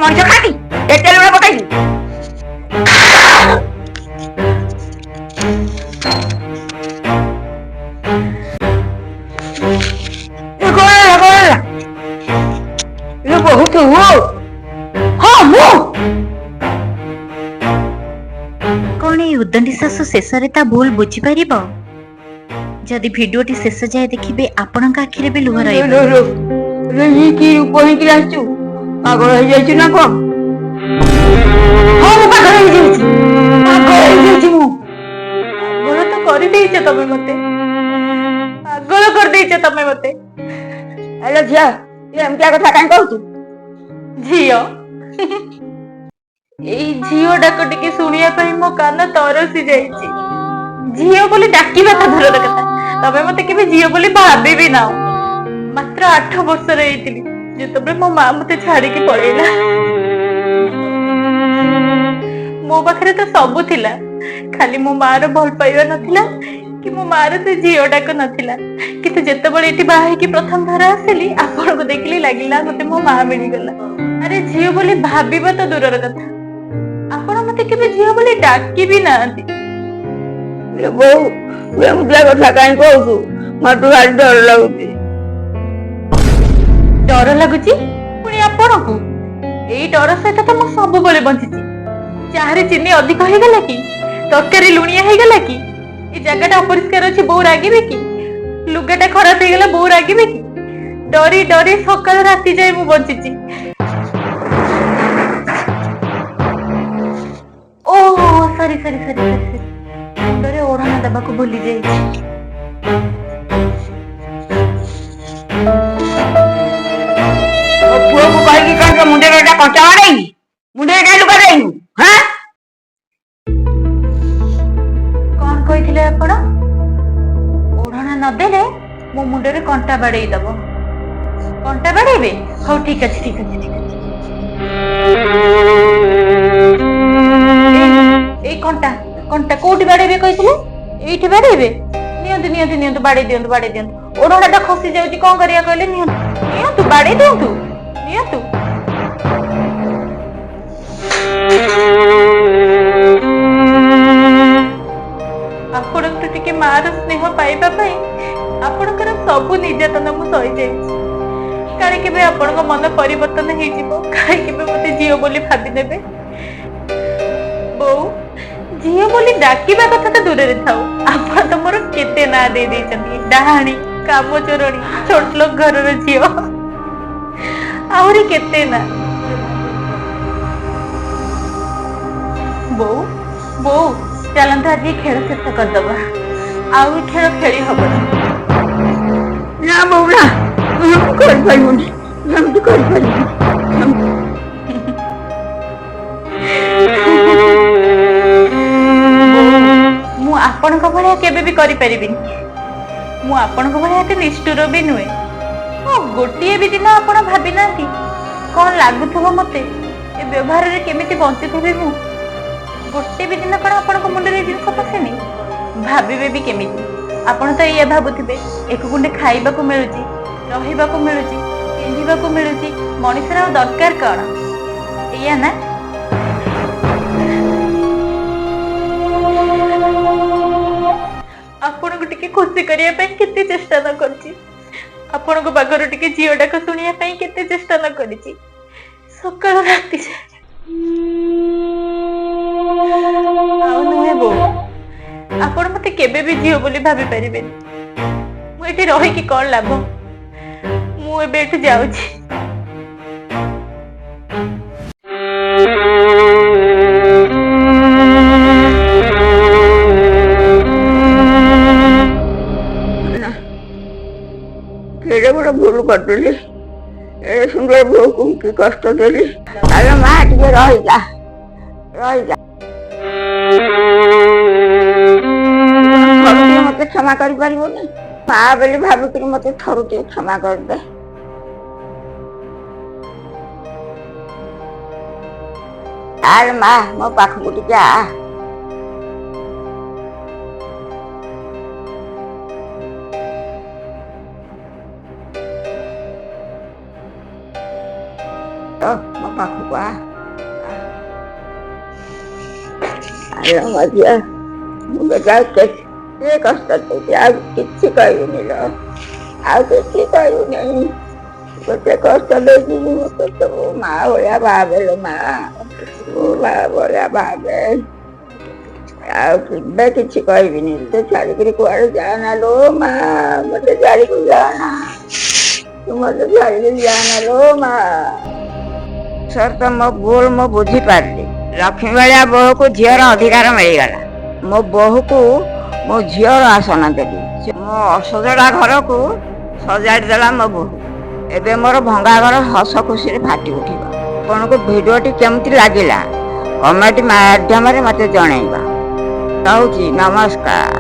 ମଣିଷ ଖାଆନ୍ତି? ଏତେ ଲୁଣ ପକେଇଛୁ। ଏ କଣ ହେଲା, କଣ ହେଲା? ଏ ବହୁତ। ହଁ, ମୁଁ କଣ ଏଇ ଉଦଣ୍ଡି ଶାଶୁ ଶେଷରେ ତା ଭୁଲ ବୁଝିପାରିବ? ଯଦି ଭିଡିଓଟି ଶେଷ ଯାଏ ଦେଖିବେ, ଆପଣଙ୍କ ଆଖିରେ ବି ଲୁହ ରହିବ। ଲୋ, ଲୋ, ଲୋ, ଇଏ କି ରୂପ ହେଇକି ଆସିଛୁ? ପାଗଳ ହେଇଯାଇଛୁ ନା କଣ? ହଁ, ମୁଁ ପାଗଳ ହେଇଯାଇଛି, ପାଗଳ ହେଇଯାଇଛି ମୁଁ। ପାଗଳ ତ କରିଦେଇଛ ତମେ ମତେ, ପାଗଳ କରିଦେଇଛ ତମେ ମତେ। ଆଲୋ ଝିଅ, ତୁ ଏମିତିଆ କଥା କାହିଁ କହୁଛୁ? ଝିଅ, ଏଇ ଝିଅ ଡାକ ଟିକେ ଶୁଣିବା ପାଇଁ ମୋ କାନ ତରସି ଯାଇଛି। ଝିଅ ବୋଲି ଡାକିବା ତ ଦୂରର କଥା, ତମେ ମତେ କେବେ ଝିଅ ବୋଲି ଭାବିବି ନା। ମାତ୍ର 8 ବର୍ଷର ହେଇଥିଲି ଯେତେବେଳେ ମୋ ମା ମତେ ଛାଡିକି ପଳେଇଲା। ମୋ ପାଖରେ ତ ସବୁ ଥିଲା, ଖାଲି ମୋ ମାର ଭଲ ପାଇବା ନଥିଲା କି ମୋ ମାର ସେ ଝିଅ ଡାକ ନଥିଲା। କିନ୍ତୁ ଯେତେବେଳେ ଏଠି ବାହା ହେଇକି ପ୍ରଥମ ଥର ଆସିଲି, ଆପଣଙ୍କୁ ଦେଖିଲି, ଲାଗିଲା ମତେ ମୋ ମା ମିଳିଗଲା। ଆରେ ଝିଅ ବୋଲି ଭାବିବା ତ ଦୂରର କଥା, ଆପଣ ମତେ କେବେ ଝିଅ ବୋଲି ଡାକି ବି ନାହାନ୍ତି। ଏ ବୋଉ, ତୁ ଏମିତିଆ କଥା କାହିଁ କହୁଛୁ? ମତେ ଭାରି ଡର ଲାଗୁଛି। ଡର ଲାଗୁଛି ପୁଣି ଆପଣଙ୍କୁ? ଏଇ ଡର ସହିତ ତ ମୁଁ ସବୁବେଳେ ବଞ୍ଚିଛି। ଚାହାରେ ଚିନି ଅଧିକ ହେଇଗଲା କି, ତରକାରୀ ଲୁଣିଆ ହେଇଗଲା କି, ଏ ଜାଗାଟା ଅପରିଷ୍କାର ଅଛି ବୋଉ ରାଗିବେ କି, ଲୁଗାଟା ଖରାପ ହେଇଗଲା ବୋଉ ରାଗିବେ କି, ଡରି ଡରି ସକାଳ ରାତି ଯାଏ ମୁଁ ବଞ୍ଚିଛି। ଓ ସରି ସରି ସରି ସରି ସରି, ମୁଣ୍ଡରେ ଓଢ଼ଣା ଦେବାକୁ ଭୁଲି ଯାଇଛି। ମୋ ପୁଅକୁ କହିକି କଣ ତୋ ମୁଣ୍ଡରେ ଗୋଟେ କଞ୍ଚା ବାଡେଇନି? ମୁଣ୍ଡରେ କାହିଁ ଲୁଗା ଦେଇନୁ? ହଁ। କଣ କହିଥିଲେ ଆପଣ? ଓଢ଼ଣା ନଦେଲେ ମୋ ମୁଣ୍ଡରେ କଣ୍ଟା ବାଡେଇ ଦବ? କଣ୍ଟା ବାଡେଇବେ? ହଉ ଠିକ ଅଛି, ଠିକ ଅଛି, ଠିକ ଅଛି। ଏଇ କଣ୍ଟା, କଣ୍ଟା କୋଉଠି ବାଡେଇବେ କହିଥିଲେ? ଏଇଠି ବାଡେଇବେ? ନିଅନ୍ତୁ ନିଅନ୍ତୁ ନିଅନ୍ତୁ, ବାଡେଇ ଦିଅନ୍ତୁ, ବାଡେଇ ଦିଅନ୍ତୁ। ଓଢ଼ଣା ଟା ଖସି ଯାଉଛି, କଣ କରିବା କହିଲେ? ନିଅନ୍ତୁ ନିଅନ୍ତୁ, ବାଡେଇ ଦିଅନ୍ତୁ, ନିଅନ୍ତୁ। ଆପଣଙ୍କଠୁ ଟିକେ ମାର ସ୍ନେହ ପାଇବା ପାଇଁ ଆପଣଙ୍କର ସବୁ ନିର୍ଯାତନା ମୁଁ ସହିଯାଇଛି। କାଳେ କେବେ ଆପଣଙ୍କ ମନ ପରିବର୍ତ୍ତନ ହେଇଯିବ, କାଳେ କେବେ ମତେ ଝିଅ ବୋଲି ଭାବିନେବେ। ବୋଉ, ଝିଅ ବୋଲି ଡାକିବା କଥା ତ ଦୂରରେ ଥାଉ, ଆପଣ ତ ମୋର କେତେ ନାଁ ଦେଇ ଦେଇଛନ୍ତି। ଡାହାଣୀ, କାମଚୋରଣୀ, ଛୋଟ ଲୋକ ଘରର ଝିଅ, ଆହୁରି କେତେ ନାଁ। ବୋଉ, ବୋଉ, ଚାଲନ୍ତୁ ଆଜି ଏ ଖେଳ ଶେଷ କରିଦବା, ଆଉ ଏ ଖେଳ ଖେଳି ହବନି। ନା ବୋଉ ନା, ମୁଁ କରିପାରିବୁନି, ଏମିତି କରିପାରିବୁନି। ବୋଉ, ମୁଁ ଆପଣଙ୍କ ଭଳିଆ କେବେ ବି କରିପାରିବିନି। ମୁଁ ଆପଣଙ୍କ ଭଳିଆ ଏତେ ନିଷ୍ଠୁର ବି ନୁହେଁ। ହଁ, ଗୋଟିଏ ବି ଦିନ ଆପଣ ଭାବିନାହାନ୍ତି କଣ ଲାଗୁଥିବ ମତେ, ଏ ବ୍ୟବହାରରେ କେମିତି ବଞ୍ଚୁଥିବି ମୁଁ? ଗୋଟେ ବି ଦିନ କଣ ଆପଣଙ୍କ ମୁଣ୍ଡରେ ଏ ଜିନିଷ ପଶେନି? ଭାବିବେ ବି କେମିତି? ଆପଣ ତ ଏଇଆ ଭାବୁଥିବେ, ଏକ ଗୁଣ୍ଡେ ଖାଇବାକୁ ମିଳୁଛି, ରହିବାକୁ ମିଳୁଛି, ପିନ୍ଧିବାକୁ ମିଳୁଛି, ମଣିଷର ଆଉ ଦରକାର କଣ? ଏଇଆ ନା? ଆପଣଙ୍କୁ ଟିକେ ଖୁସି କରିବା ପାଇଁ କେତେ ଚେଷ୍ଟା ନ କରିଛି, ଆପଣଙ୍କ ପାଖରୁ ଟିକେ ଝିଅ ଡାକ ଶୁଣିବା ପାଇଁ କେତେ ଚେଷ୍ଟା ନ କରିଛି, ସକାଳୁ ରାତି ଯାଏ। ଆଉ ନୁହେଁ ବୋଉ, ଆପଣ ମତେ କେବେ ବି ଝିଅ ବୋଲି ଭାବି ପାରିବେନି। ମୁଁ ଏଠି ରହିକି କଣ ଲାଭ? ମୁଁ ଏବେ ଏଠୁ ଯାଉଛି। ନା, କେଡ଼େ ବଡ଼ ଭୁଲ କରିଦେଲି! ଏ ସୁନ୍ଦର ବୋଉକୁ କି କଷ୍ଟ ଦେଲି! ଆରେ ମା, ଟିକେ ରହିଯା, ରହିଯା। ଥରୁଟିଏ ମତେ କ୍ଷମା କରିପାରିବୁନି? ମା ବୋଲି ଭାବିକିରି ମତେ ଥରୁଟିଏ କ୍ଷମା କରିଦେ। ଆରେ ମା, ମୋ ପାଖକୁ ଟିକେ ଆ। ମୋ ପାଖକୁ ଆ। ଆଲୋ ମୋ ଝିଅ, ମୁଁ ତତେ ଆଉ କେତେ କଷ୍ଟ ଦେଇଛି, ଆଉ କିଛି କହିବିନି ଲୋ, ଆଉ କିଛି କହିବିନି। କେତେ କଷ୍ଟ ଦେଇଛି ମୁଁ ତତେ। ମା ଭଳିଆ ଭାବେ ଲୋ ମା, ମା ଭଳିଆ ଭାବେ। ଆଉ କେବେ କିଛି କହିବିନି। ତୁ ଛାଡ଼ିକିରି କୁଆଡ଼େ ଯାଆନା ଲୋ ମା, ମତେ ଛାଡ଼ିକି ଯାଆନା, ତୁ ମତେ ଛାଡ଼ିକିରି ଯାଆନା ଲୋ ମା। ସାର୍ ତ ମୋ ଭୁଲ ମୁଁ ବୁଝିପାରିଲି। ଲକ୍ଷ୍ମୀ ଭଳିଆ ବୋହୂକୁ ଝିଅର ଅଧିକାର ମିଳିଗଲା। ମୋ ବୋହୂକୁ ମୋ ଝିଅର ଆସନ ଦେଲି। ମୋ ଅସଜଡ଼ା ଘରକୁ ସଜାଡ଼ି ଦେଲା ମୋ ବୋହୂ। ଏବେ ମୋର ଭଙ୍ଗା ଘର ହସ ଖୁସିରେ ଫାଟି ଉଠିବ। ଆପଣଙ୍କୁ ଭିଡ଼ିଓଟି କେମିତି ଲାଗିଲା, କମେଣ୍ଟ ମାଧ୍ୟମରେ ମୋତେ ଜଣାଇବା। ରହୁଛି, ନମସ୍କାର।